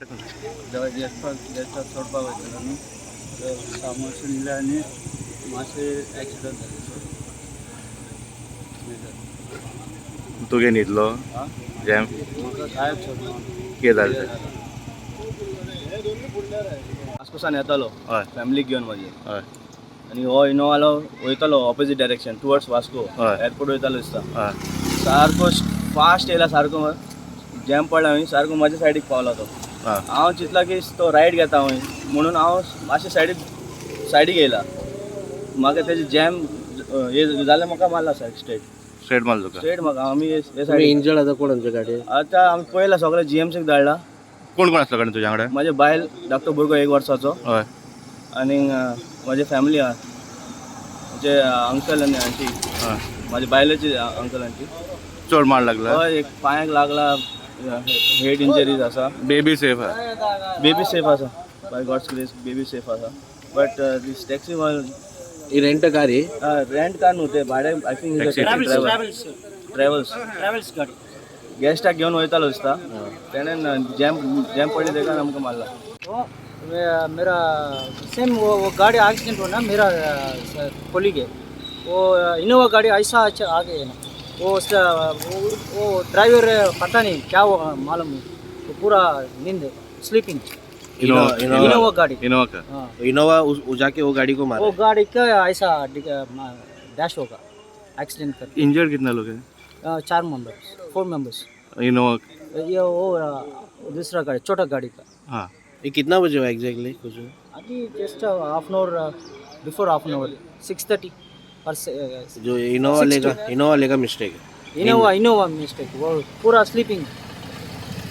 जेव्हा गेस्टाक गेस्टाक सोडपाक वयतालो न्हू, तर सामोरसून येयले आनी मातशें एक्सिडंट जालें सो. तुगे न्हिदलो? आं. जॅम. म्हाका कांयच खबर ना. कितें जालें तें? वास्कोसान येतालो फॅमिलीक घेवन म्हजे. आनी हो इनोवालो वयतालो opposite direction towards Vasco. Airport वयतालो दिसता. सारको फास्ट येयला, सारको जॅम पडला हांवें, सारको म्हज्या सायडीक पावला तो. हांव चिंतला की तो रायट घेता हांवें म्हणून हांव मातशें सायडीक सायडीक येयला. म्हाका तेजे जॅम हे जाल्यार म्हाका मारला सायड स्ट्रेट. स्ट्रेट मारलो तुका? स्ट्रेट म्हाका आमी हे तुम्ही सायडीक. इंजर्ड आता कोण आमच्या गाडयेर? आतां आमी पळयला, सगळें जीएमसीक धाडला. कोण कोण आसलो गाडी तुज्या वांगडा? म्हजे बायल, धाकटो भुरगो एक वर्साचो. आनी म्हजी फॅमिली आहा, म्हणजे अंकल आनी आंटी. माझ्या बायलेची अंकल आंटी. चड मार लागला? हय, एक पांयाक लागला, हेड इंजरीज आसा. बेबी सेफ आहा? बेबी सेफ आसा, by God's grace baby safe आसा, but these taxi. He rent car he? Rent car न्हू ते, भाडे I think. Travels, travels गाडी गेस्टाक घेवन वयतालो दिसता. तेणेन जॅम जॅम पडली तेका आमकां मारला. वो मेरा सेम वो गाड़ी एक्सीडेंट होना, मेरा कोलीग है वो. इनोवा गाड़ी ऐसा अच्छा आगे है ना, वो उसका वो ड्राइवर पता नहीं क्या हुआ मालूम नहीं, वो पूरा नींद, स्लीपिंग. इनोवा? इनोवा गाड़ी. इनोवा का? हाँ. इनोवा जाके वो गाड़ी को मारा? वो गाड़ी का ऐसा डैश होगा, एक्सीडेंट कर. इंजर्ड कितना लोग हैं? चार मेंबर्स, फोर मेंबर्स. इनोवा? ये वो दूसरा गाड़ी, छोटा गाड़ी का. ये कितना बजे हुआ एग्जैक्टली कुछ? अभी just half an hour before, half an hour, 6:30 पर. जो इनोवा लेगा, इनोवा लेगा मिस्टेक है? इनोवा, इनोवा मिस्टेक, वो पूरा स्लीपिंग.